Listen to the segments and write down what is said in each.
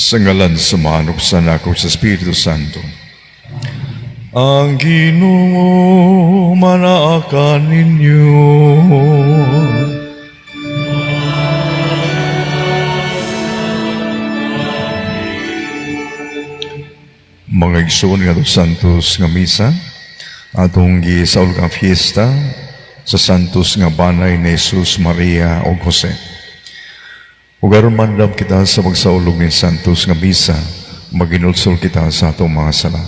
Sa ngalan sa Amahan ug sa Anak ug sa Espiritu Santo. Ang Ginoo manaa kaninyo. Mga igsoon nga Santos nga Misa, atong gisaulog ang fiesta sa Santos nga Banay ni Jesus, Maria ug Jose. Ug aron mandam kita sa pagsaulog ni Santos nga Misa, maginulsol kita sa atong mga sala.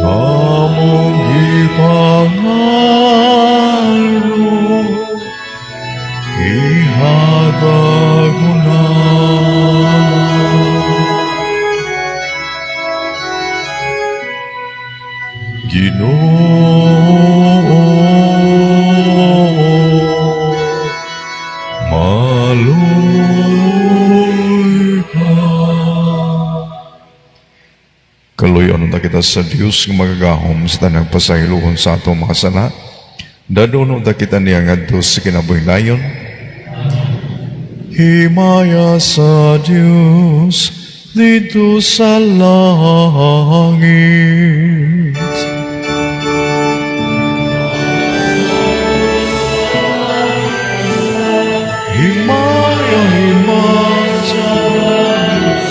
Among gipangalo, ihatag mo na. Ginoo, maluoy ka. Kaluy-on na kita sa Dios nga magagahom sa tanang pasayloon sa atong mga sala. Dadono ta kita niya ngadto sa kinabuhing layon. Himaya sa Dios didto sa langit. Himaya, himaya sa langit.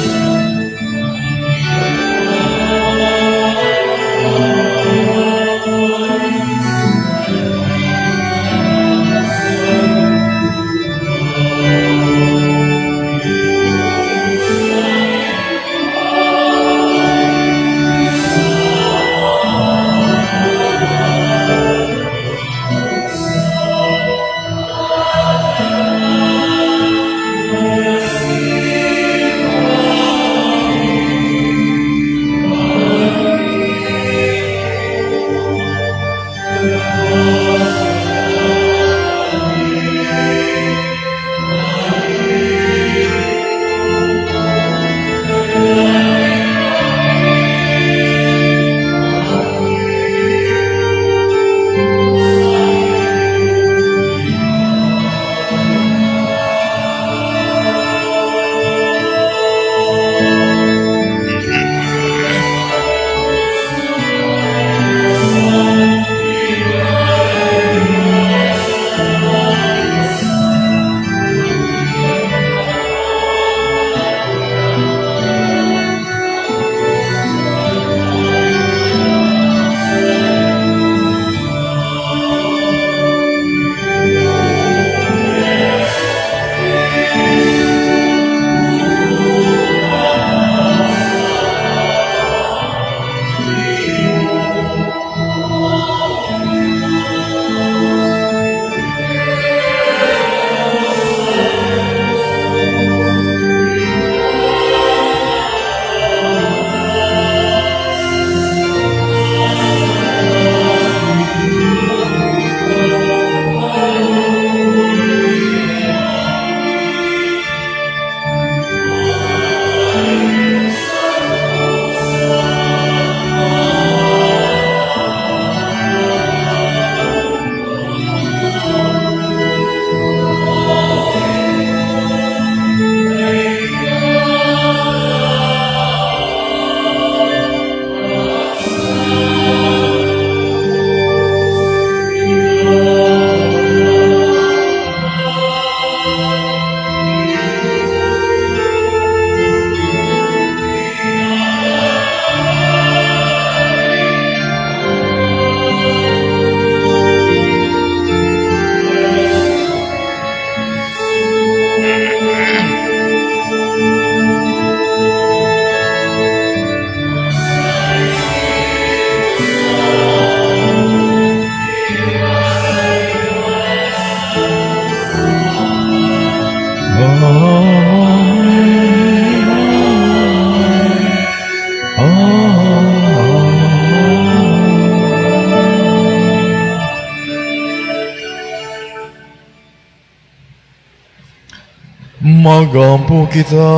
Magampo kita.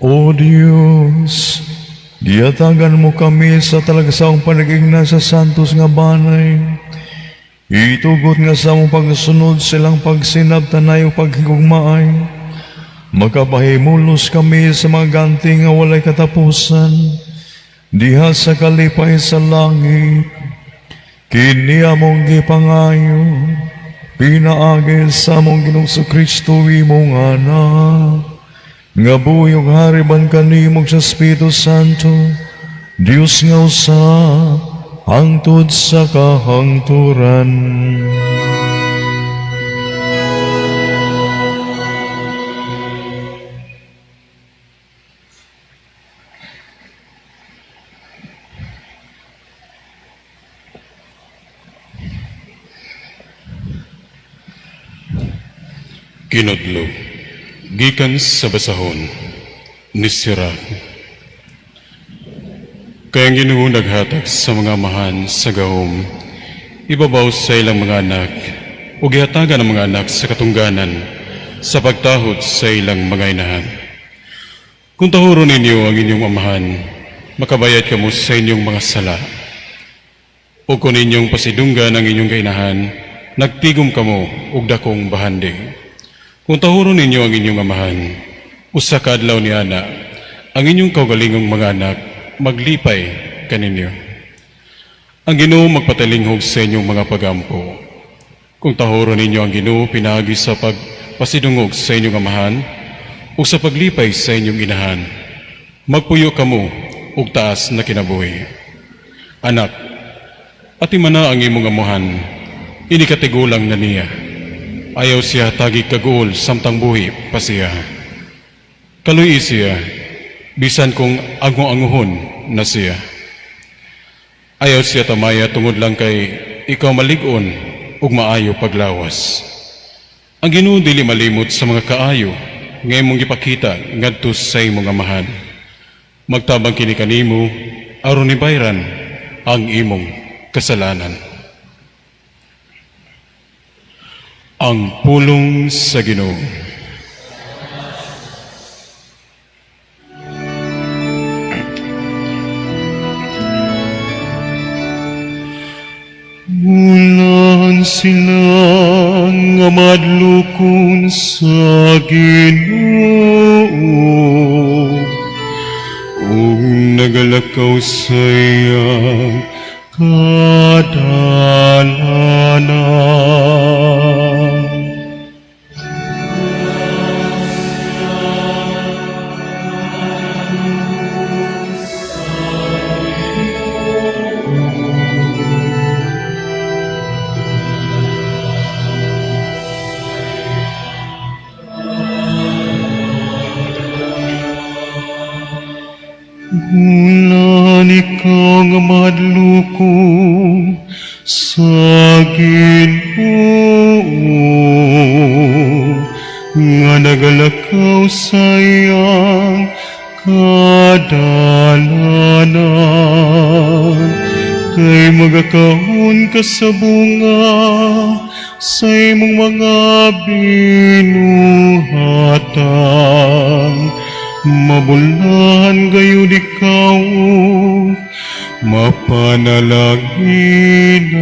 O Diyos, gihatagan mo kami sa talagsaong panag-ingna sa santos nga banay. Itugot nga sa among pagsunod sa ilang pagsinabtanay o paghigugmaay. Makapahimulos kami sa mga ganti nga walay katapusan, diha sa kalipay sa langit. Kini among gipangayo, pinaagi sa among Ginoong Kristo imong Anak, nga buhi ug hari kanimo sa Espiritu Santo, Dios nga usa, hangtod sa kahangturan. Kinudlo, gikan sa basahon ni Sirach. Kay ang Ginoo naghatag sa mga amahan sa gahom, ibabaw sa ilang mga anak, ug gihatagan ang mga anak sa katungganan sa pagtahod sa ilang mga inahan. Kung tahuron ninyo ang inyong amahan, makabayad kamo sa inyong mga sala. O kung inyong pasidunggan ang inyong kainahan, nagtigom kamo og dakong bahandi. Kung tahuron ninyo ang inyong amahan, usa ka adlaw ni ana, ang inyong kaugalingong mga anak maglipay kaninyo. Ang Ginoo magpatalinghog sa inyong mga pagampo. Kung tahuron ninyo ang Ginoo pinaagi sa pagpasidungog sa inyong amahan o sa paglipay sa inyong inahan, magpuyo kamo og taas na kinabuhi. Anak, atimana ang imong amuhan, ini katigulang na niya. Ayaw siya tagi kaguol samtang buhi pa siya. Kaluy siya, bisan kung ango-anguhon na siya. Ayaw siya tamaya tungod lang kay ikaw malig-on ug maayo paglawas. Ang Ginoo dili malimot sa mga kaayo nga imong gipakita ngadto sa imong amahan. Magtabang kini kanimo aron ni bayran ang imong kasalanan. Ang pulong sa Ginoo. Ulan sila nga madlukon sa Ginoo ug nagalakaw sa iyang kadalanan. Ulan ikaw nga madlukon sa Ginoo nga nagalakaw sa iyang kadalanan. Kay magakaon ka sa bunga sa imong mga binuhatan. Mabulahan gayud ikaw, mapanalangin.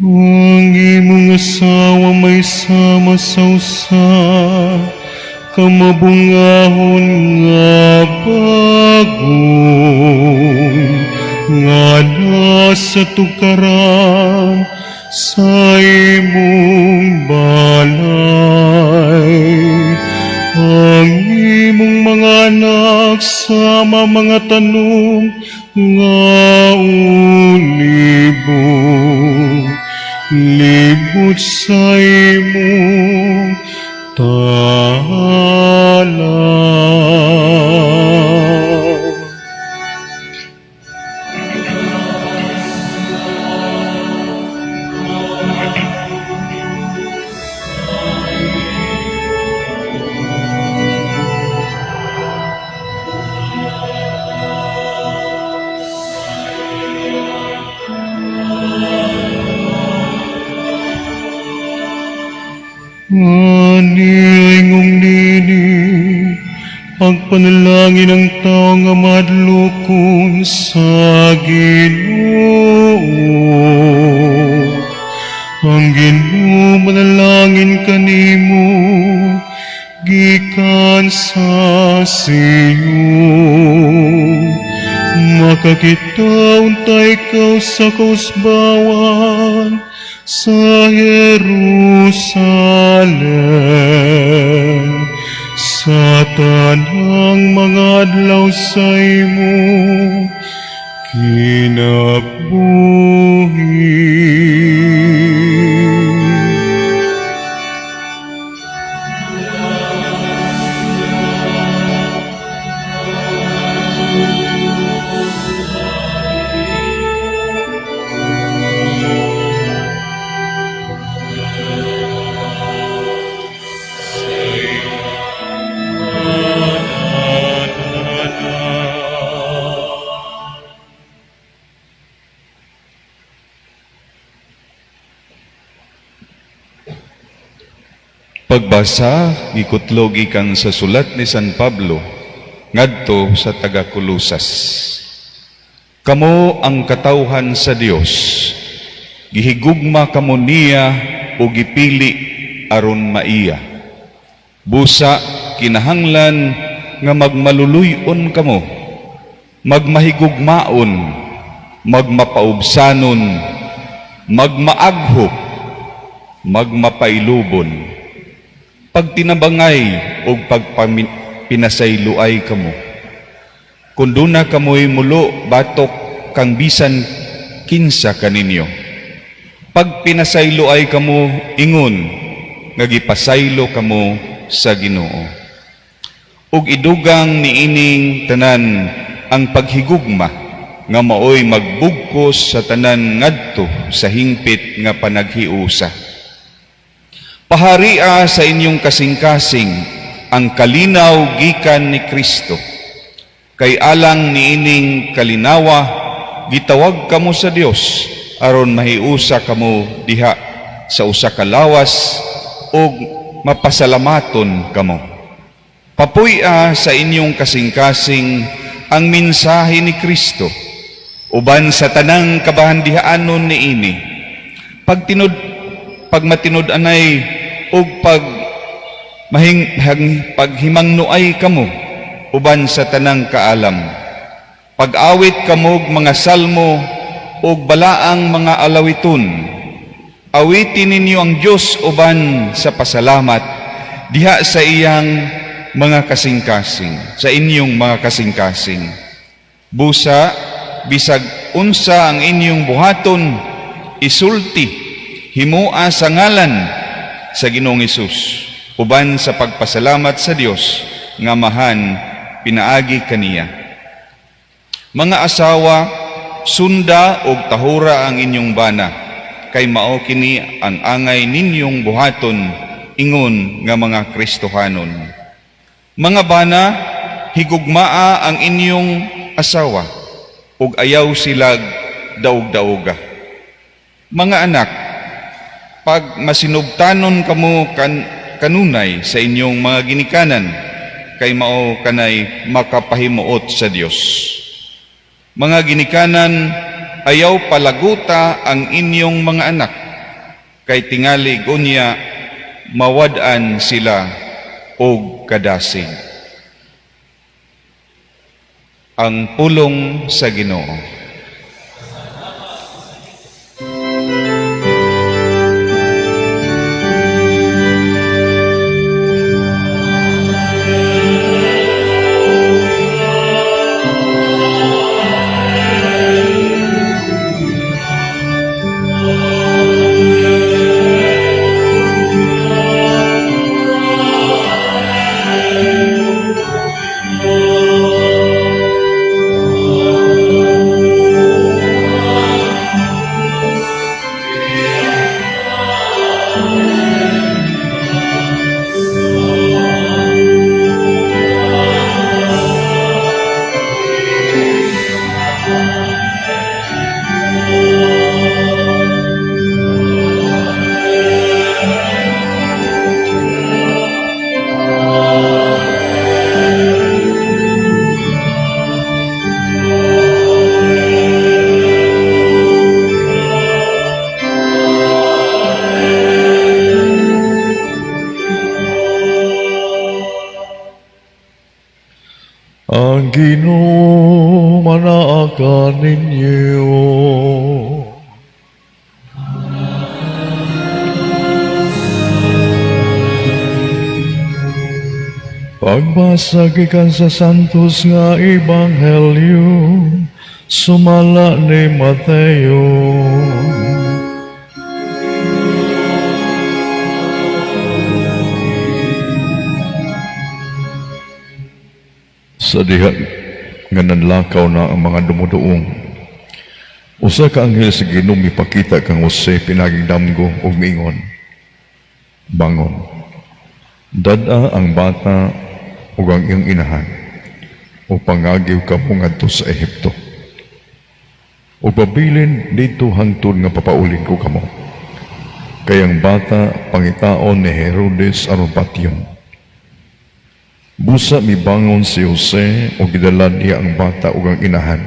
Ang imong asawa may sama sa usa ka mabungahon nga bagong nga nasa tukaran sa imong balay. Ang imong mga anak sama mga tanom nga olibo, libot sa imong Ta'ala. Ani ingong nini, pagpanalangin ang tao nga madlukon sa Ginoo. Ang Ginoo manalangin kanimo gikan sa Sion. Makakita unta ikaw sa kausbawan sa Jerusalem, sa tanang mga adlaw sa imo kinabuhi. Pagbasa gikutlo gikan sa sulat ni San Pablo ngadto sa taga-Kolosas. Kamo ang katawhan sa Dios. Gihigugma kamo niya o gipili aron maiya. Busa kinahanglan nga magmaluluy-on kamo, magmahigugmaon, magmapaubsanon, magmaaghop, magmapailubon, pagtinabangay og pagpinasayloay kamo. Kung duna kamoy mulo batok kang bisan kinsa kaninyo. Pagpinasayloay kamo ingon nga gipasaylo kamo sa Ginoo. Ug idugang niining tanan ang paghigugma nga maoy magbugkos sa tanan ngadto sa hingpit nga panaghiusa. Paharia sa inyong kasing-kasing ang kalinaw gikan ni Kristo. Kay alang niining kalinawa gitawag kamo sa Dios aron mahiusa kamo diha sa usa ka lawas ug mapasalamaton kamo. Papuy-a sa inyong kasing-kasing ang mensahe ni Kristo uban sa tanang kabahandihaanon niini. Pagtinud pagmatinud-anay ug paghimangnuay kamo uban sa tanang kaalam. Pag-awit kamo og mga salmo ug balaang mga alawiton. Awitin ninyo ang Dios uban sa pasalamat diha sa iyang mga kasing-kasing, sa inyong mga kasing-kasing. Busa bisag unsa ang inyong buhaton, isulti, himoa sa ngalan sa Ginoong Hesus uban sa pagpasalamat sa Dios nga Amahan pinaagi kaniya. Mga asawa, sunda og tahura ang inyong bana, kay mao kini ang angay ninyong buhaton ingon nga mga Kristohanon. Mga bana, higugmaa ang inyong asawa ug ayaw silag daog-daoga. Mga anak, pag masinubtanon kamo kanunay sa inyong mga ginikanan, kay mao kanay makapahimuot sa Dios. Mga ginikanan, ayaw palaguta ang inyong mga anak, kay tingali unya mawad-an sila og kadasig. Ang pulong sa Ginoo. Manaa kaninyo. Pagbasa gikan sa Santos nga Ebanghelyo sumala ni Mateo. Sa diha nga nanlakaw na ang mga dumuduong, usa ka anghel sa Ginoo mipakita kang Jose pinaging damgo ug miingon, "Bangon, dad-a ang bata ug ang iyang inahan, ug pangagiw kamo ngadto sa Ehipto. Ug pabilin didto hangtod nga papaulin ko kamo. Kay ang bata pangitaon ni Herodes aron patyon." Busa mibangon si Jose ug gidala niya ang bata ug ang inahan.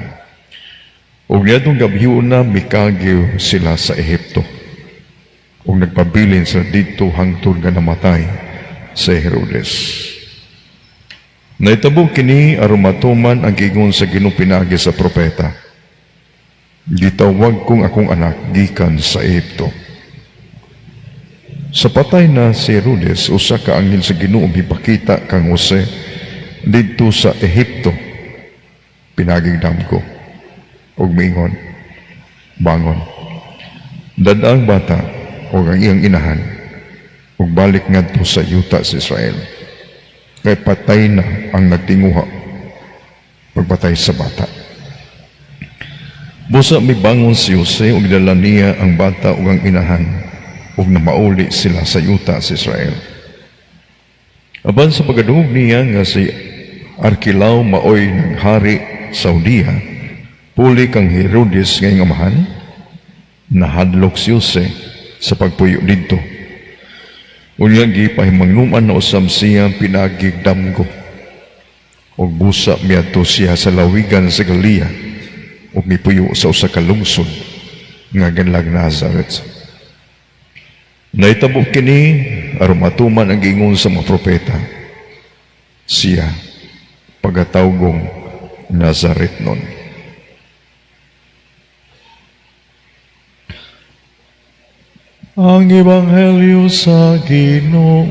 Ug niadtong gabhiona mikagiw sila sa Ehipto. Ug nagpabilin sila didto hangtod nga namatay si Herodes. Nahitabo kini aron matuman ang giingon sa Ginoo pinaagi sa propeta, "Gitawag kong akong anak gikan sa Ehipto." Sa patay na si Herodes, usa ka anghel sa Ginoo mipakita kang Jose didto sa Ehipto pinaging damgo ug miingon, "Bangon, dad-a ang bata ug ang iyang inahan ug balik ngadto sa yuta sa Israel. Kay patay na ang nagtinguha pagpatay sa bata." Busa mibangon si Jose ug gidala niya ang bata ug ang inahan ug namauli sila sa yuta sa Israel. Apan sa pagkadungog niya nga si Arquelao maoy naghari sa Judea, puli kang Herodes nga iyang amahan, nahadlok si Jose sa pagpuyo didto. Unya gipahimangnuman na usab siya pinagig damgo. Ug busa miadto siya sa lawigan sa Galilea ug mipuyo sa usa ka lungsod nga ganlag Nazareth. Nahitabo kini aron matuman ang giingon sa mga propeta, "Siya pagatawgong Nazaretnon." Ang Ebanghelyo sa Ginoo.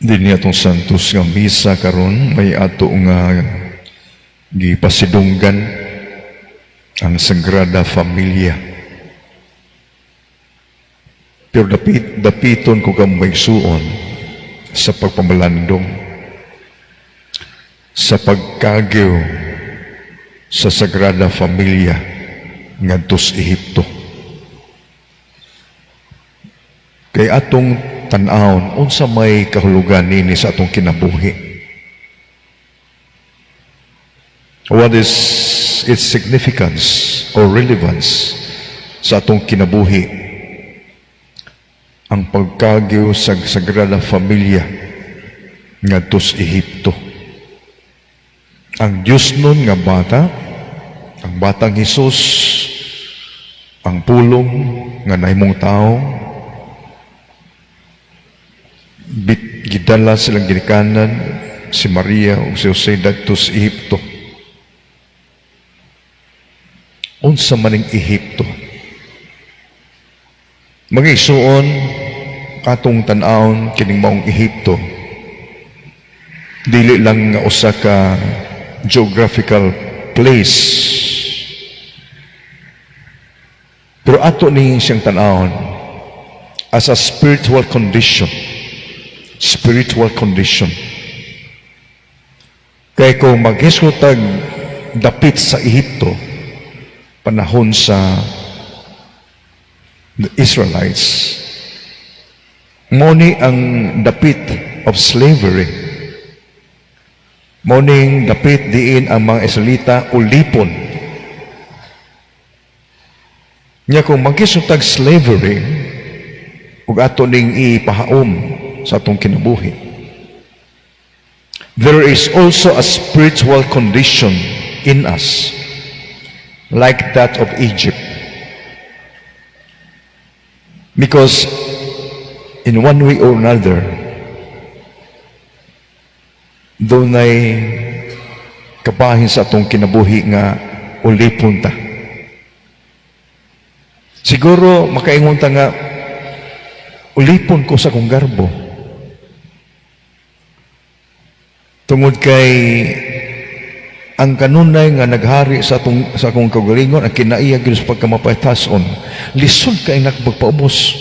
Dinhi atong Santos nga Misa karon may ato nga gipasidunggan ang Sagrada Familia. Pero dapiton ko kamo, maigsuon, sa pagpamalandong, sa pagkagiw sa Sagrada Familia ngadto sa Ehipto. Kay atong tan-awon unsa may kahulugan nini sa atong kinabuhi. What is its significance or relevance sa atong kinabuhi? Ang pagkagiw sa Sagrada Familia ngadto sa Ehipto. Ang Diyos nun nga bata, ang batang Hesus, ang pulong nga nahimong tao, gidala silang ginikanan, si Maria ug si Jose, dadto sa Ehipto. Unsa maning Ehipto? Mga igsuon, atong tan-awon kining maong Ehipto. Dili lang nga usa ka geographical place. Pero ato ni siyang tan-awon as a spiritual condition. Spiritual condition. Kaya kung maghisgotag dapit sa Ehipto, panahon sa the Israelites, mao ni ang dapit of slavery. Mao ning dapit diin ang mga Israelita ulipon. Nya kung maghisgotag slavery, ug ato ning ipahaom sa atong kinabuhi, there is also a spiritual condition in us like that of Egypt. Because in one way or another, dunay kabahin sa atong kinabuhi nga ulipon ta. Siguro makaingon ta nga ulipon ko sa akong garbo. Tungod kay ang kanunay nga naghari sa akong kaugalingon, ang kinaiya gyud sa pagkamapaytason, lisod kay nakapagpaubos.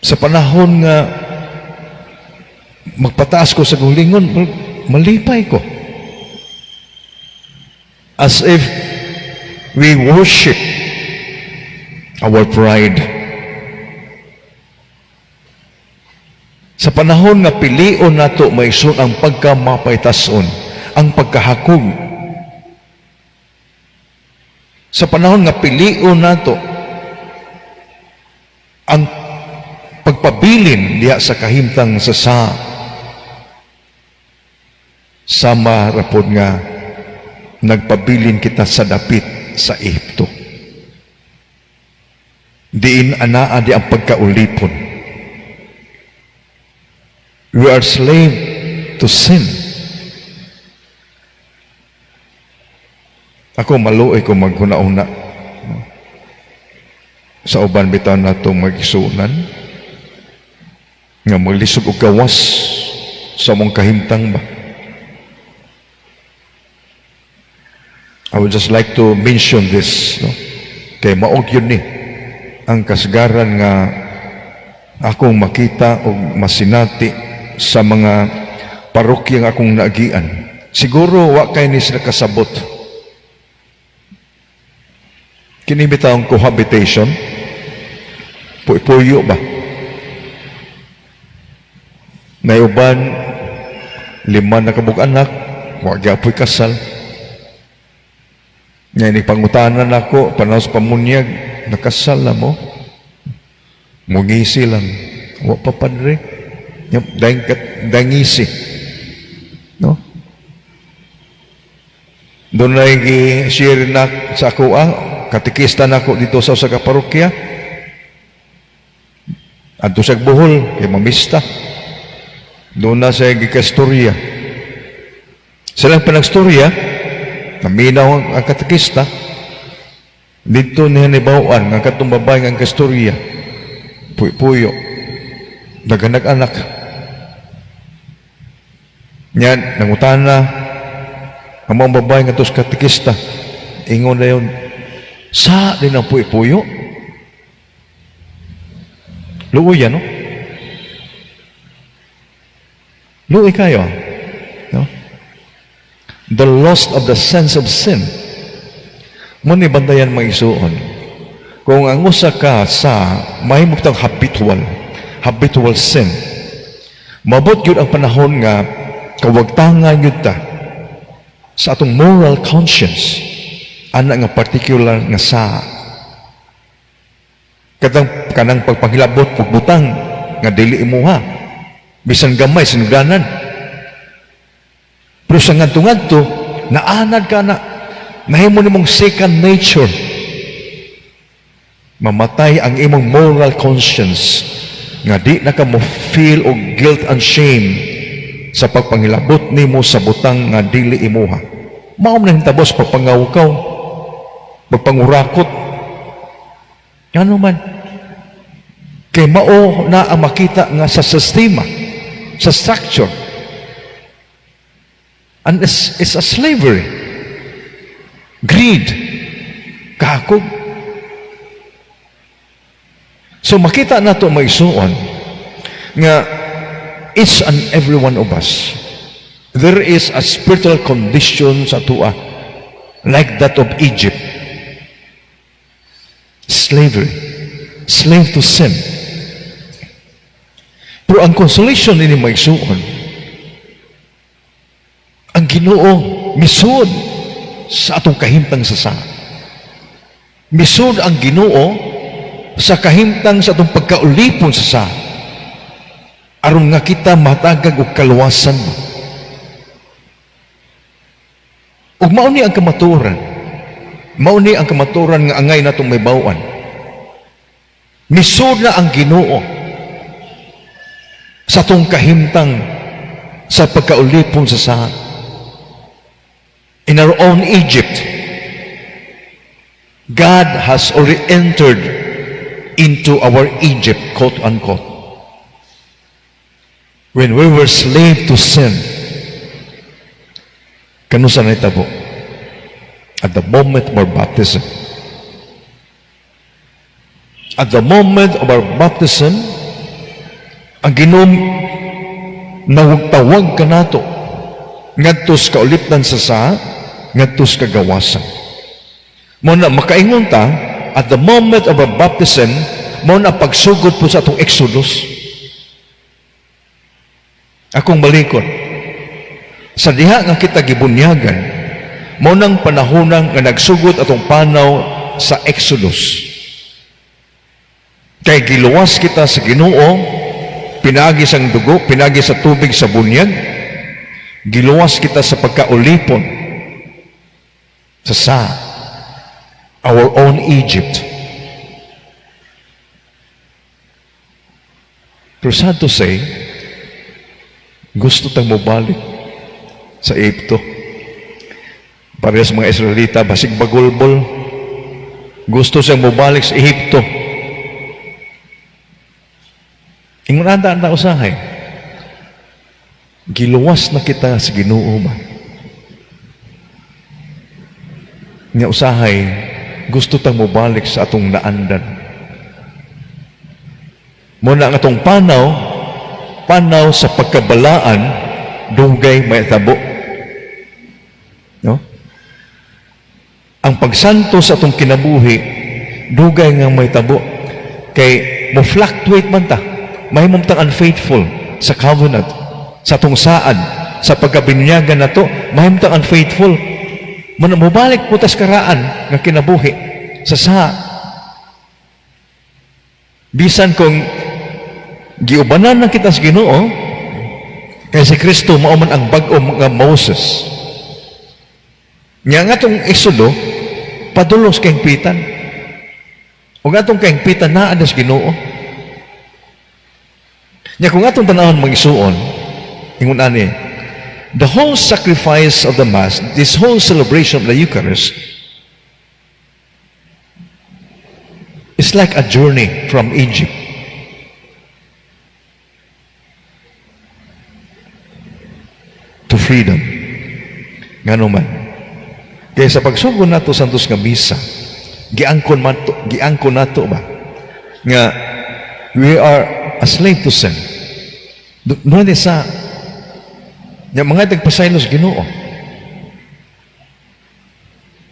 Sa panahon nga magpataas ko sa akong lingon, malipay ko. As if we worship our pride. Sa panahon nga pilion nato maison ang pagkamapaytason, ang pagkahakog. Sa panahon nga pilion nato ang pagpabilin diha sa kahimtang sa sama rapod nga nagpabilin kita sa dapit sa Ehipto. Diin anaa di ang pagkaulipon. We are slave to sin. Ako maluoy ko maghuna-una sa uban bitaw nato magisunan nga maglisod og gawas sa among kahimtang ba. I would just like to mention this, no? Kay maog yun ni ang kasagaran nga akong makita o masinati sa mga parokya nga akong naagian. Siguro wa kay ni sila kasabot. Kini bitaw ang cohabitation, puyo ba? Nayuban, 5 na kabuk anak, wa gyapoy kasal. Nga ni pangutanan nako panahon sa pamunyag, nakasal na mo. Mungisi lang. Wa pa padre. Dangisi. No? Doon na gi-share na sa ako, katikista na ako dito sa usa ka parokya. Adto sa Bohol, kay mamista. Doon na siya gikastorya. Silang panagstorya, naminaw ang katikista. Dito niya nibawaan, ang katong babae ang kastorya. Puyo-puyo. Naganak-anak. Yan, nangutana, ang mga babae nga tos katikista. Ingon na yun, sa din ang puyo-puyo. Luoy yan, no? Luoy kayo. No? The loss of the sense of sin. Muna bantayan mga isuon. Kung ang usa ka sa mahimo kitang habitual sin, mabot yun ang panahon nga kawagtangan yun ta sa atong moral conscience, ana nga particular nga sa katang kanang pagpanghilabot pagbutang nga dili imuha bisan gamay sinugdanan, pero sa ngadto-ngadto naanad ka na nahimo nimong second nature, mamatay ang imong moral conscience nga di na ka mo feel og guilt and shame sa pagpangilabot nimo sa butang nga dili imuha. Mao man hintabos pagpangawkaw, pagpangurakot. Ano man? Kay mao na ang makita nga sa sistema, sa structure. And it's a slavery. Greed. Kahakog. So makita na ito maisuon nga each and every one of us, there is a spiritual condition sa atoa like that of Egypt. Slavery. Slave to sin. Pero ang consolation nini maisuon, ang Ginoo misud sa atong kahimtang sa. Misud ang Ginoo sa kahimtang sa atong pagkaulipon sa. Aron nga kita matagag og kaluwasan. Ug mao ni ang kamatuoran Mao ni ang kamaturan nga angay natong mahibaw-an. Misud na ang Ginoo sa atong kahimtang sa pagkaulipon sa sala. In our own Egypt, God has already entered into our Egypt, quote unquote. When we were slave to sin, kanusa nahitabo? At the moment of our baptism. At the moment of our baptism, ang Ginoo nawagtawag kanato ngadto sa kaulipnan sa sala, ngadto sa kagawasan. Mao na makaingon ta, at the moment of our baptism, mao na pagsugod po sa atong Exodus. Akong balikon, sa diha nga kita gibunyagan, mao nang panahonang nga nagsugod atong panaw sa Exodus. Kay giluwas kita sa Ginoo, pinagi sang dugo, pinagi sa tubig sa bunyag, giluwas kita sa pagkaulipon sa our own Egypt. Pero sad to say, gusto tang mobalik sa Ehipto. Parehas mga Israelita, basig bagulbol. Gusto siyang mobalik sa Ehipto. Ingon anda ang usahay. Giluwas na kita sa Ginoo ba? Nga usahay, gusto tang mobalik sa atong naandan. Muna ang atong panaw, panaw sa pagkabalaan, dugay mahitabo. No? Ang pagsanto sa atong kinabuhi, dugay nga mahitabo. Kay mo fluctuate man ta, mahimong tang unfaithful sa covenant, sa atong saad, sa pagkabinyagan nato, mahimong tang unfaithful. Mubalik po tas karaan nga kinabuhi sa sa. Bisan kung giubanan na kita sa Ginoo, kay si Kristo mao man ang bag-o nga Moses. Nya nga atong Exodo, padulos kahingpitan. Ug atong kahingpitan naa sa Ginoo. Nya kung atong tan-awon mga igsuon, ingon ani, the whole sacrifice of the Mass, this whole celebration of the Eucharist, is like a journey from Egypt to freedom. Ngano man? Kaya sa pagsugod nato sa Santos nga misa, giangkon man to, giangkon nato ba nga we are a slave to sin. Doon sa nga mga tagpasaylo sa Ginoo.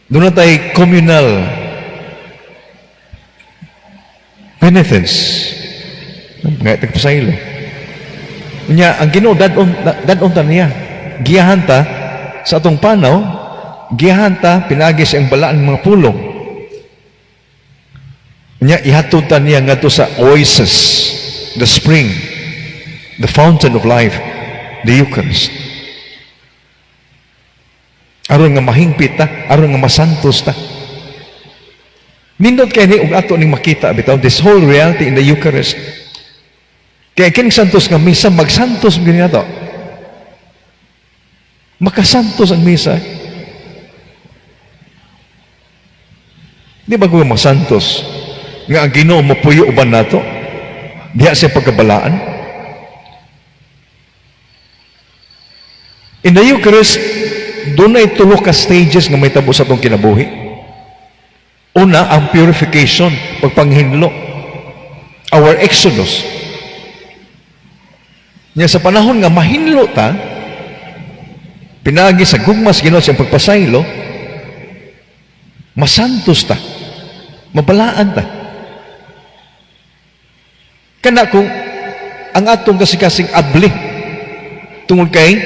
Doon na tayo communal penitence. Mga tagpasaylo. Nya ang Ginoo dadon ta niya. Giyahan ta sa atong panaw, giyahan ta pinagi sa iyang balaan mga pulong. Nya ihatod ta niya ngadto sa oasis, the spring, the fountain of life, the Eucharist. Aron nga mahingpit ta, aron nga masantos ta. Nindot kay ni og ato ning makita bitaw this whole reality in the Eucharist. Kaya kining santos nga misa, magsantos gyud nato. Makasantos ang misa. Di ba kung masantos nga ang Ginoo mopuyo uban nato? Diha siya pagkabalaan. In the Eucharist, dunay tulo ka stages nga mahitabo sa atong kinabuhi. Una, ang purification, pagpanghinlo. Our exodus. Nya sa panahon nga mahinlo ta, pinaagi sa gugma sa Ginoo sa pagpasaylo, masantos ta, mabalaan ta. Kana kung ang atong kasikasing abli tungod kay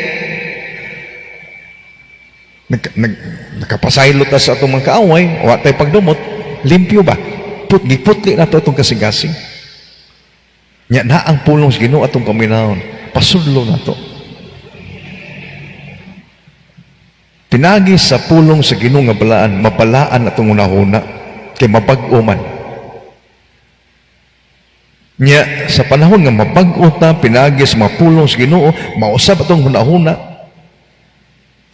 nakapasaylo ta sa atong mga kaaway, wa tay pagdumot, limpyo ba? Giputli na to atong kasing-kasing. Nya na ang pulong sa Ginoo atong paminawon, pasudlo na to. Pinagi sa pulong sa Ginoo nga balaan, mabalaan atong hunahuna kay mabag-o man. Nya sa panahon nga mabag-o ta pinagi sa mga pulong sa Ginoo, mausab atong hunahuna.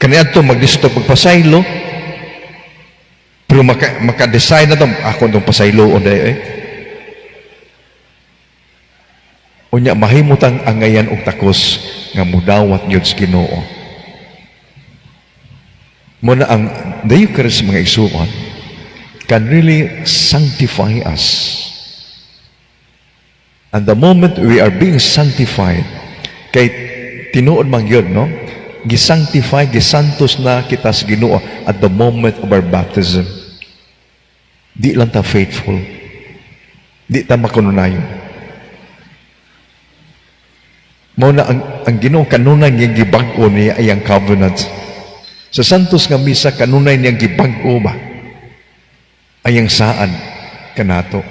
Kaniadto maglisod pagpasaylo, pero maka-decide na to, ako itong pasaylo o eh. Unya mahimutang angayan og takos nga mudawat gyud sa Ginoo. Muna ang the Eucharist, mga igsuon, can really sanctify us. And the moment we are being sanctified, kay tinuod man yun, no? Gisanctify, gisantos na kita sa Ginoo at the moment of our baptism. Di lang ta faithful. Di ta makanunayon. Mao na ang Ginoo kanunay niyang gibag-o niya ay ang covenant. Sa Santos nga Misa, kanunay niyang gibag-o ba? Ay ang saan kanato.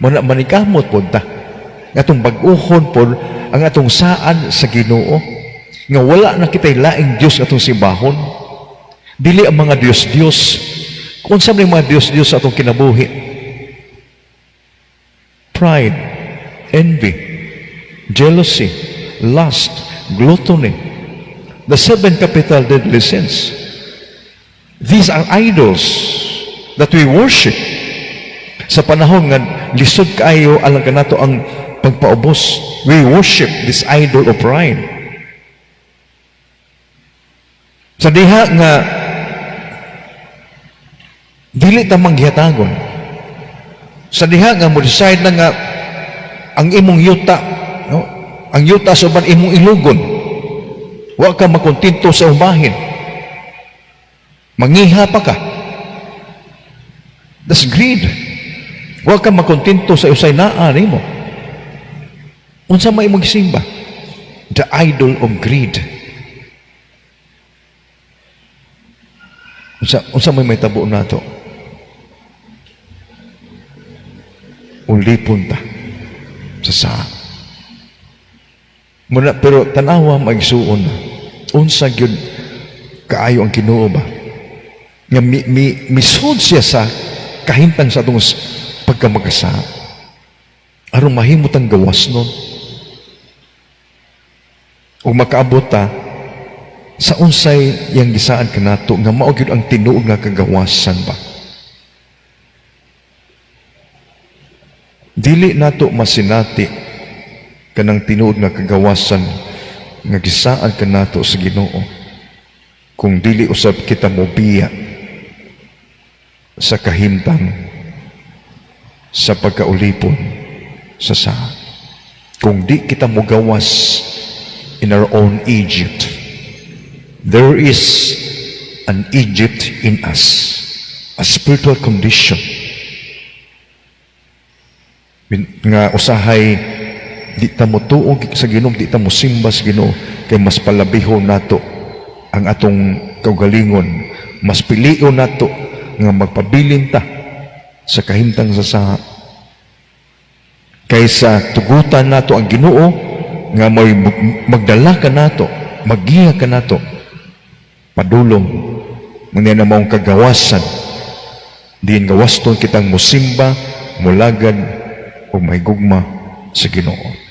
Mao na manikamot pod ta. Nga atong bag-uhon pod ang atong saan sa Ginoo. Nga wala na kita'y laing Dios atong simbahon. Dili ang mga Dios-Dios. Kung unsa man mga Dios-Dios sa atong kinabuhi. Pride, envy, jealousy, lust, gluttony, the seven capital deadly sins. These are idols that we worship. Sa panahon nga lisod kaayo alang kanato ang pagpaubos, we worship this idol of pride. Sa diha nga dili ta manggihatagon. Sa diha nga mo decide na nga ang imong yuta, no? Ang yuta sa uban imong ilugon. Wa ka makontento sa umahin. Mangiha pa ka. That's greed. Wa ka makontento sa usay naa nimo. Unsa may imong gisimba? The idol of greed. Unsa may mahitabo nato? Ulipon ta sa saa. Muna, pero tanawa, maigsuon na. Unsa gyud kaayo ang Ginoo ba? Nga misud siya sa kahimtang sa atong pagkamakasala. Aron mahimot ang gawas nun. Ug makaabot ta sa unsay yang gisaan kanato nga mao gyud ang tinuod nga kagawasan ba. Dili nato masinati kanang tinuod nga kagawasan nga gisaad kanato sa Ginoo kung dili usab kita mobiya sa kahimtang sa pagkaulipon sa saa. Kung di kita mogawas in our own Egypt, there is an Egypt in us, a spiritual condition nga usahay di ta motuo sa Ginoo, di ta mosimba sa Ginoo, kay mas palabihon nato ang atong kaugalingon, mas pilion nato nga magpabilin ta sa kahimtang sa saha kaysa tugutan nato ang Ginoo nga may magdala ka nato, maggiya ka nato padulong nga na maong kagawasan diin gawaston kitang musimba, mulagad o may gugma sa Ginoo.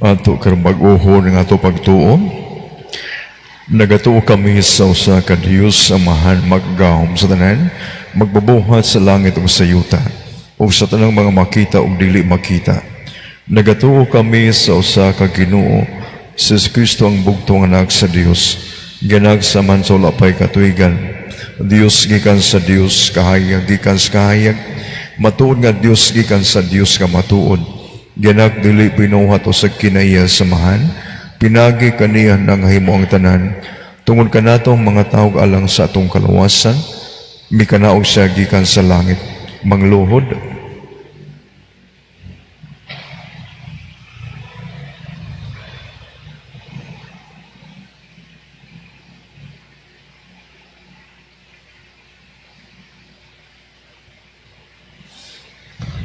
Ato karon bag-ohon ang ato pagtuo. Nagatuo kami sa usa ka Dios Amahan, makagagahom sa tanan, magbabuhat sa langit ug sa yuta, ug sa tanang mga makita ug dili makita. Nagatuo kami sa usa ka Ginoo, si Kristo, ang bugtong anak sa Dios, gianak sa Amahan sa wala pay katuigan. Dios gikan sa Dios, kahayag gikan sa kahayag, matuod nga Dios gikan sa Dios nga matuod. Gianak dili binuhat o sa kinaiya samahan, pinagi kaniya nangahimo ang tanan. Tungod kanatong mga tawag alang sa atong kaluwasan, mikanaog siya gikan sa langit. Mangluhod,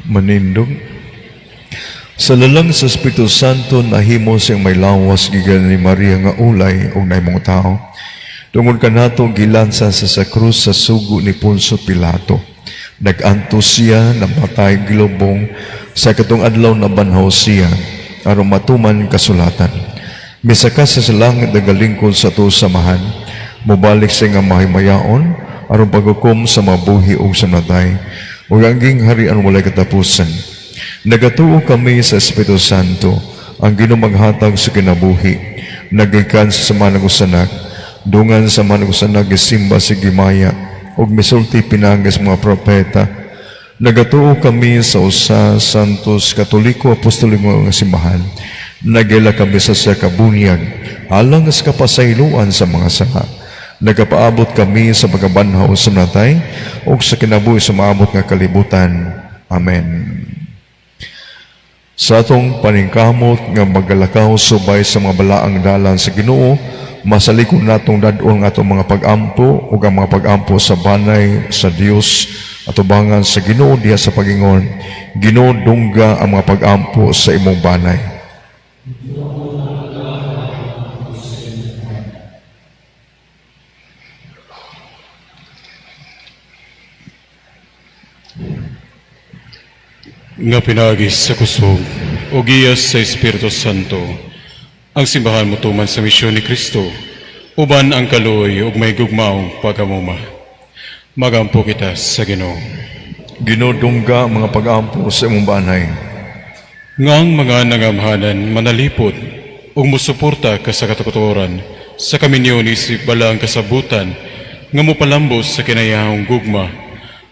manindog. Sa lalang sa Espiritu Santo, nahimo siyang may lawas gikan ni Maria nga ulay og nahimong tao. Tungod kanato gilansa sa krus sa sugo ni Poncio Pilato. Nag-antos siya, namatay, gilubong, sa katong adlaw nabanhaw siya, aron matuman kasulatan. Misaka sa langit nagalingkod sa ato samahan, mobalik siya nga mahimayaon, aron paghukom sa mabuhi ug sa natay, ug ang gingharian walay katapusan. Nagatuo kami sa Espiritu Santo, ang Ginoo maghatag sa kinabuhi, nagikan sa sama ng usanak, dungan sa mga usanak gisimba si Gimaya, ug misulti pinagi sa mga propeta. Nagatuo kami sa usa Santos Katoliko Apostoliko nga simbahan. Nagila kami sa sa kabunyag, alang sa kapasayloan sa mga sala. Nagapaabot kami sa pagkabanhaw sa natay ug sa kinabuhi sa maabot nga kalibutan. Amen. Sa atong paningkamot nga magalakaw subay sa mga balaang dalan sa Ginoo, masalikon natong dad-on ang atong mga pag-ampo ug ang mga pag-ampo sa banay sa Dios atubangan sa Ginoo diha sa pagingon, Ginoo dungga ang mga pag-ampo sa imong banay. Nga pinaagi sa kusog o giya sa Espiritu Santo, ang simbahan mo tuman sa misyon ni Kristo, uban ang kaluoy ug may gugmaong pagamuma. Magampo kita sa Ginoo. Ginoo dungga ang mga pag-ampo sa imong banay. Nga ang mga nangamhanan manalipod ug musuporta ka sa katukotoran sa kaminyon isip balaang kasabutan nga mopalambos sa kinayahong gugma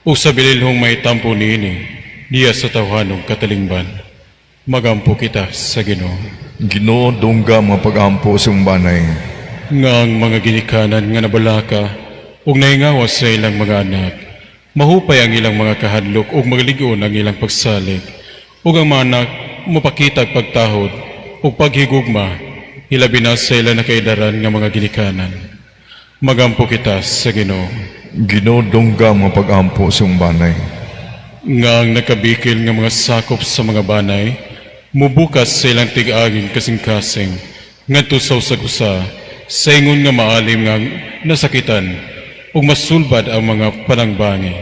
ug sa bililhong maitampo niini niya sa tawhanong katalingban. Magampo kita sa Ginoo. Ginoo dungga ang mga pag-ampo sa imong banay. Nga ang mga ginikanan nga nabalaka ug nahingawa sa ilang mga anak, mahupay ang ilang mga kahadlok ug maglig-on ang ilang pagsalig, ug ang mga anak mopakitag pagtahod ug paghigugma, hilabi na sa ilang nakaidaran nga mga ginikanan. Magampo kita sa Ginoo. Ginoo dungga ang mga pag-ampo sa imong banay. Nga ang nakabikil nga mga sakop sa mga banay, mubukas sa ilang tig-aging kasing-kasing, ngadto sa usag-usa, sa ingon nga maalim nga nasakitan, ug masulbad ang mga panangbangi.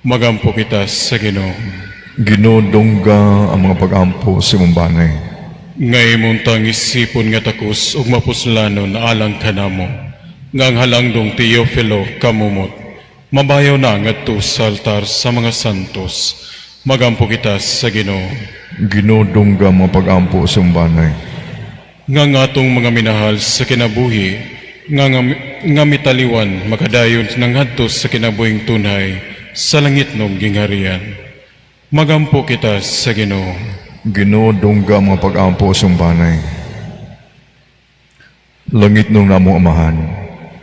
Magampo kita sa Ginoo. Ginoo dungga ang mga pag-ampo sa imong banay. Nga imong tangisipon nga takos ug mapuslanon alang kanamo, nga ang halangdong Teofilo kamumot, mabayaw na ngadto sa altar sa mga santos. Magampo kita sa Ginoo. Ginoo dungga ang mga pag-ampo sa imong banay. Nga ang atong mga minahal sa kinabuhi, nga mitaliwan makadayon ngadto sa kinabuhing tunay sa langit nong gingharian. Magampo kita sa Ginoo. Ginoo dungga ang mga pag-ampo sa imong banay. Langit nung namong Amahan,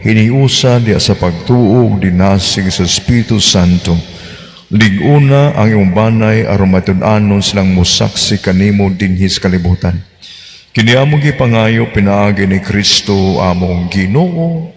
hiniusa diha sa pagtuo ug dinasig sa Espiritu Santo. Lig-una ang imong banay aron matud-anon silang mosaksi kanimo dinhi sa kalibutan. Kini among gipangayo pinaagi ni Kristo among Ginoo.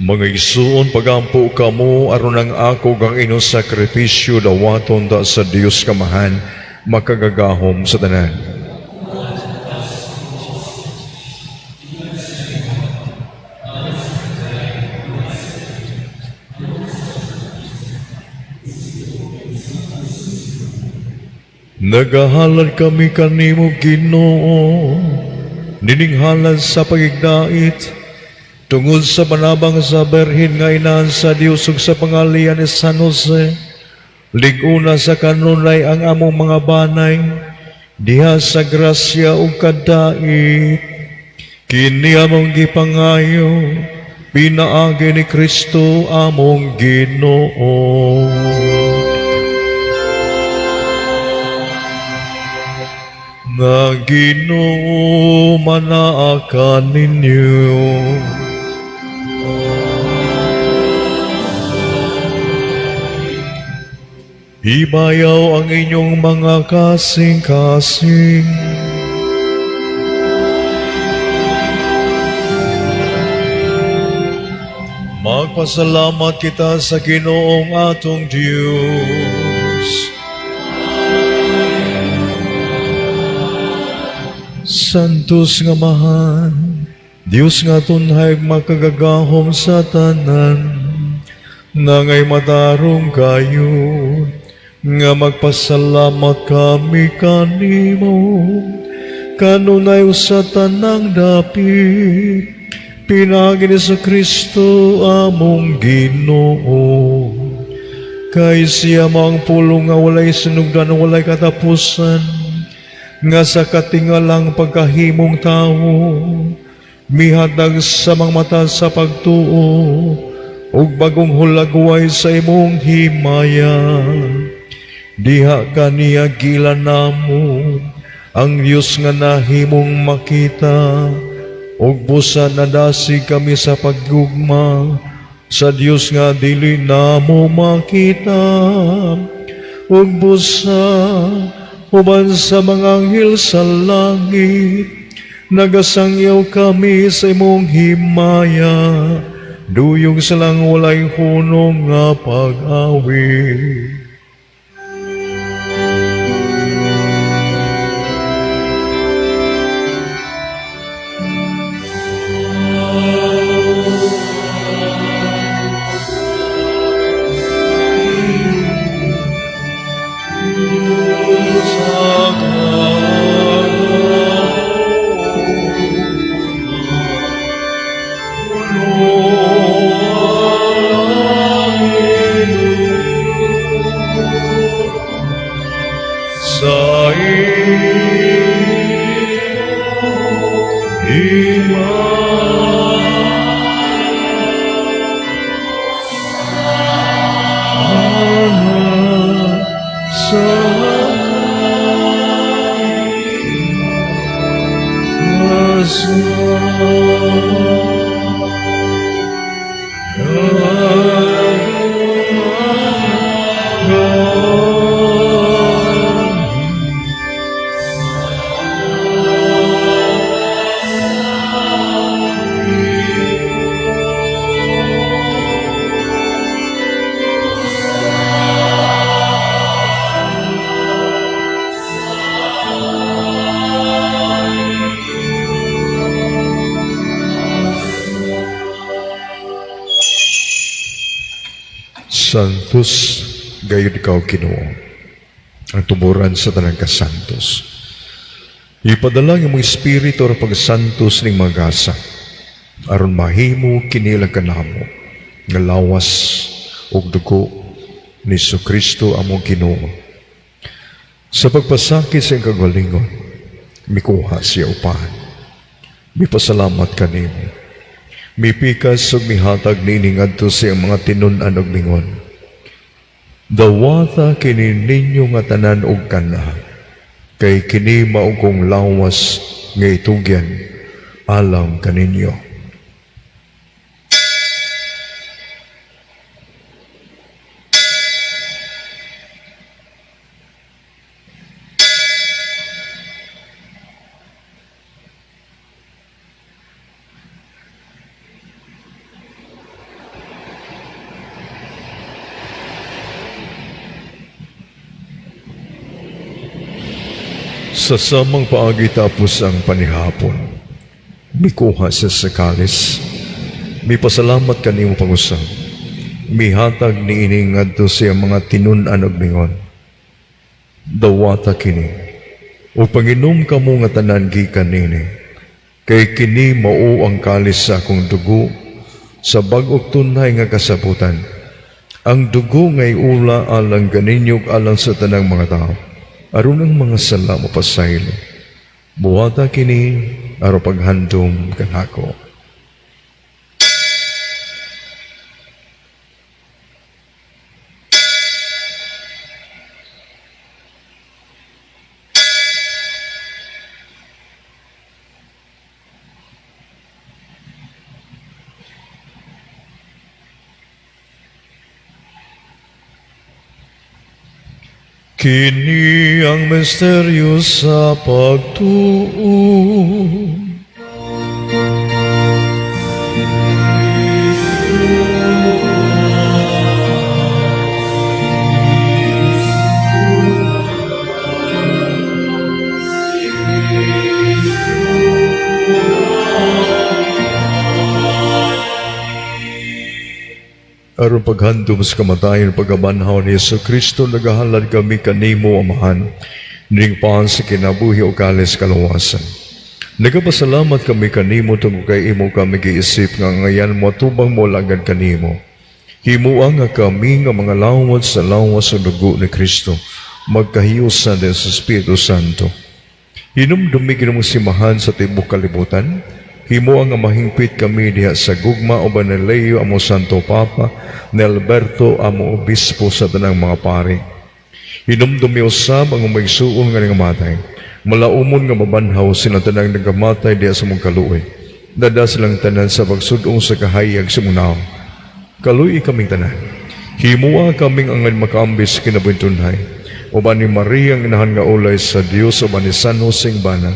Mga igsuon, pagampo kamo aron ang ako ug ang inyong sakripisyo dawaton da sa Dios Kamahan makagagahom sa tanan. Nagahalad kami kanimo, Ginoo, nining halad sa pagigdait tungod sa panabang sa Berhin nga inahan sa Dios ug sa pangalian ni San Jose. Lig-una sa kanunay ang among mga banay diha sa grasya ug kadait. Kini among gipangayo pinaagi ni Kristo among Ginoo. Nga Ginoo manaa kaninyo. Ibayaw ang inyong mga kasing-kasing. Magpasalamat kita sa Ginoong atong Diyos. Santos nga Amahan, Diyos nga tunhay makagagahom sa tanan, nangay matarong kayo, nga magpasalamat kami kanimo, kanunay sa tanang dapit, pinaagi ni sa Kristo among Ginoo. Kay siya mao ang pulong nga walay sinugdan, walay katapusan, nga sa katingalang pagkahimong tawo, mihatag sa mga mata sa pagtuo, ug bagong hulagway sa imong himaya. Diha kaniya gila namo ang Dios nga nahimong makita, ug busa nadasig kami sa paggugma sa Dios nga dili namo makita, ug busa uban sa mga anghel sa langit nagasangyaw kami sa imong himaya, duyog sa lang walay hunong nga pag-awit. Santos gayud ikaw, Ginoo, ang tuburan sa tanang kasantos. Ipadala ang imong espiritu aron pagsantos ning mga gasa, aron mahimo kini kanamo nga lawas ug dugo ni Kristo among Ginoo. Sa pagpasakit sa iyang kagalingon, mikuha siya upahan. Mipasalamat kanimo. Mipikas ug mihatag niini ngadto sa iyang mga tinun-an ug mingon, "Dawata kini ninyo nga tanan og kana, kay kini mao kong lawas nga itugyan alang kaninyo." Sa samang paagi tapos ang panihapon, mikuha siya sa kalis, mipasalamat kanimo pag-usab, mihatag niini ngadto sa iyang mga tinun-an og mingon, "Dawata kini, ug panginom kamo nga tanan gikan nini, kay kini mao ang kalis sa akong dugo sa bag-ong tunhay nga kasabutan. Ang dugo nga iula alang kaninyo ug alang sa tanang mga tao, aron ang mga sala mapasaylo. Buhata kini aron paghandom kanako." Kini ang misteryo sa pagtuo. Aron paghandom sa kamatayon pagkabanhaw ni Hesus Kristo, nagahalad kami kanimo, Amahan, ning pan sa kinabuhi o kalis kalawasan. Nagapasalamat kami kanimo tungod kay imo kami giisip nga ngayan mo atubang mo lagad kanimo. Himua nga kami nga mga lawat sa lawas sa dugo ni Kristo, magkahiusan din sa Espiritu Santo. Hinumdumi Ginoong simbahan sa tibuok kalibutan. Himua nga mahingpit kami diha sa gugma uban ni Leo amo Santo Papa, ni Alberto amo Obispo sa tanang mga pari. Hinumdumi usab ang maigsuon nga nangamatay. Malaumon nga mabanhaw sila tanang nagamatay diha sa mong kaluoy. Dada silang tanan sa pagsudong sa kahayag sa mong nawong. Kaluy kaming tanan. Himua kaming angay makaambis kinabuhing tunhay. Uban ni Maria ang inahan nga ulay sa Dios, uban ni San Jose bana,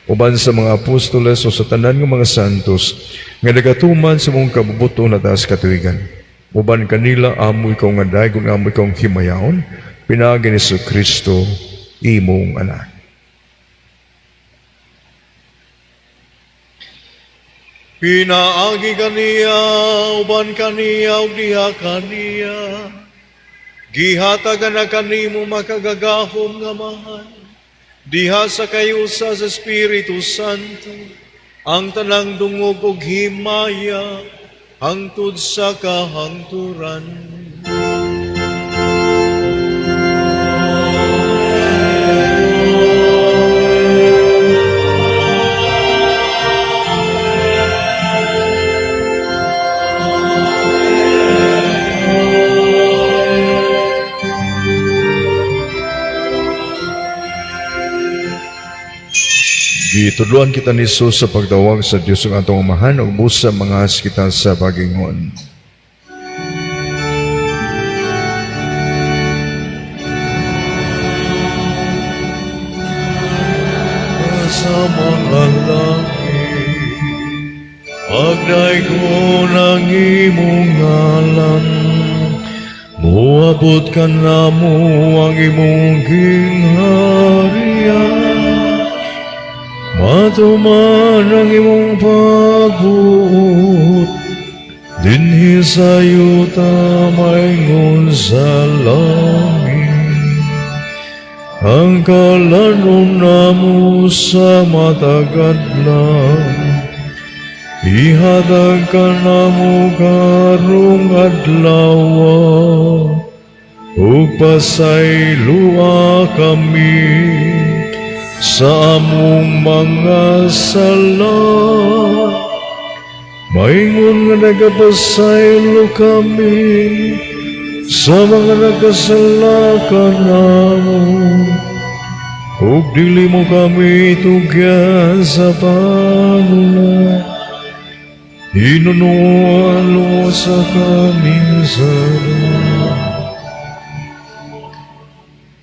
uban sa mga apostoles o sa tanan nga mga santos nga nagatuman sa mong kabubuton na taas katuigan. Uban kanila amo ikaw nga daygon, amo ikaw himayaon, pinaagi ni Kristo imong anak. Pinaagi kaniya, uban kaniya, ug diha kaniya, gihatagan na kanimo makagagahom nga Amahan, diha sa kahiusa sa Espiritu Santo, ang tanang dungog ug himaya, hangtod sa kahangturan. Gitudloan kita ni Jesus sa pagtawag sa Diyos ang atong Amahan ug busa mga kita sa pagingon. Sa mga langit, pagdaygon ang imong ngalan, muabot kanamo ang imong gingharian, matuman ang imong pagbuot, dinhi sa yuta maingon sa langit. Ang kalanon namo sa matag adlaw, ihatag kanamo karong adlaw, ug pasayloa kami sa among mga sala, maingon nga nagapasaylo kami sa mga nagkasala kanamo. Ug dili mo kami tugyan sa panula, hinunuan sa kami sa.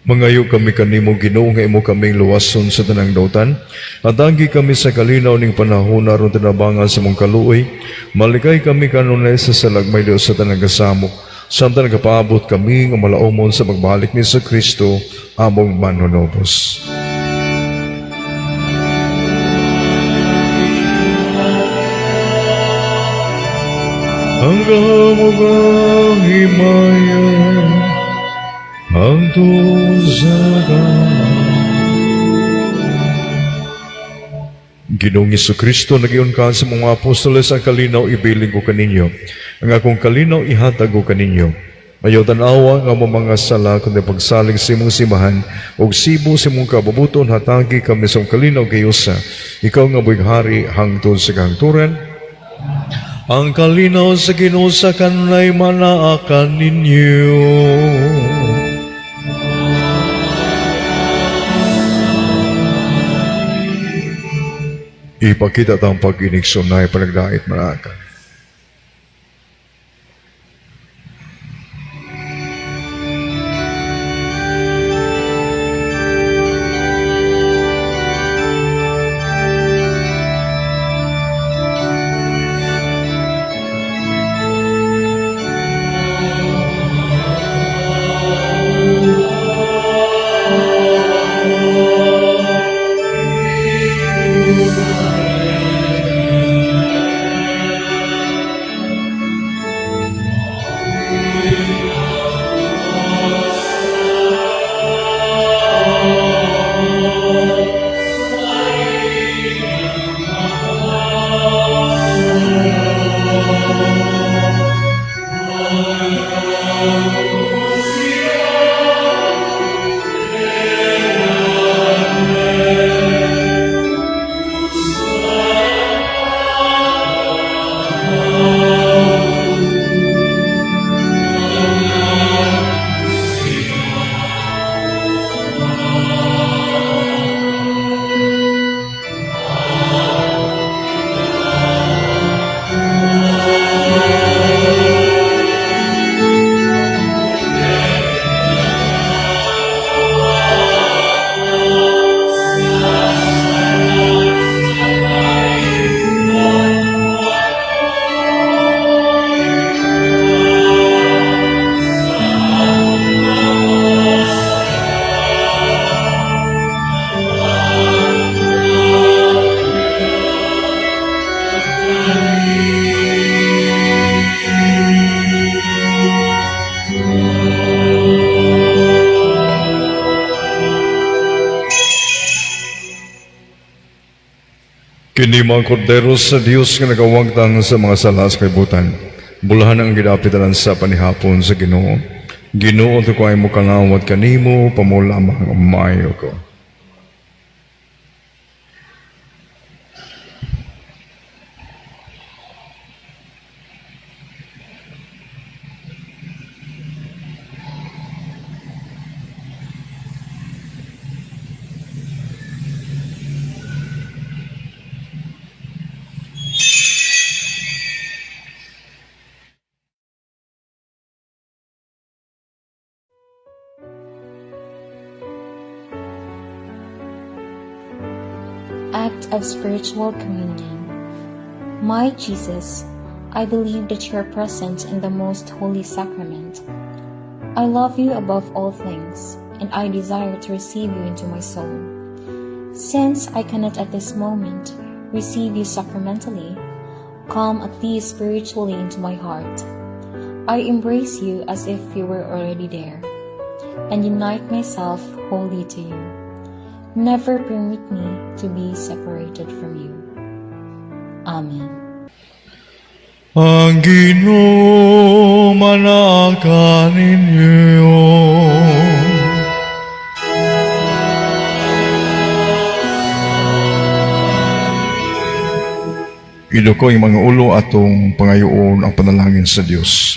Mangayo kami kanimo, Ginoo, nga imo kaming luwason sa tanang dautan. Atagi kami sa kalinaw ning panahon aron tinabangan sa mong kaluoy. Malikay kami kanunay sa salagmay sa tanang kasamok, samtang nagapaabot kami nga malaumon sa pagbalik ni sa Kristo among manunubos. Ang gahom ug ang himaya hangtod sa kahaboan. Ginoong Kristo, nag-ingon ka sa mga apostoles, "Ang kalinaw ibilin ko kaninyo. Ang akong kalinaw ihatag ko kaninyo. Ayaw tanawa ang among mga sala, kundi pagsalig sa imong simbahan, ug sibo sa imong kabubut-on, hatagi kami sa kalinaw gayusa. Ikaw nga buhi hari hangtod sa kahangturan." Ang kalinaw sa Ginoo sa kanunay manaa kaninyo. Ipakita tang pag-inigsoon panagdait manaakan. Kini mga kordero sa Dios nga nagawagtang sa mga sala sa kalibutan. Bulahan ang gidapitan sa panihapon sa Ginoo. Ginoo, ko ay mo kangawat kanimo, pamulamang maayo ko. Act of Spiritual Communion. My Jesus, I believe that you are present in the most holy sacrament. I love you above all things, and I desire to receive you into my soul. Since I cannot at this moment receive you sacramentally, come at least spiritually into my heart. I embrace you as if you were already there, and unite myself wholly to you. Never permit me to be separated from you. Amen. Ang Ginoo manaa kaninyo. Iduko ang mga ulo, atong pangayoon ang panalangin sa Dios.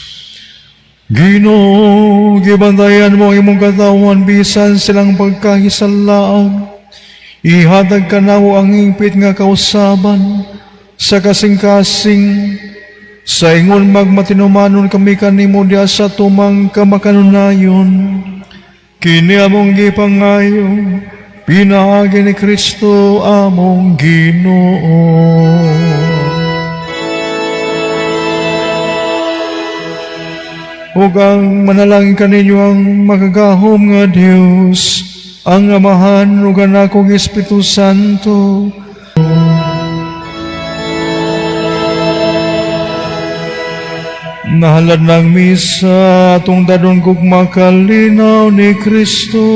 Ginoo, gibantayan mo ang imong katawhan bisan silang pagkahisalaag. Ihatag kanamo ang hingpit nga kausaban sa kasing-kasing sa ingon magmatinumanon kami kanimo diha sa tumang kamakanunayon. Kini among gipangayo pinaagi ni Kristo among Ginoo. Ug ang manalangin kaninyo ang makagahom nga Dios, ang Amahan ug Anak ug Espiritu Santo. Nahalad ng misa, atong dadon gugma kalinaw ni Kristo.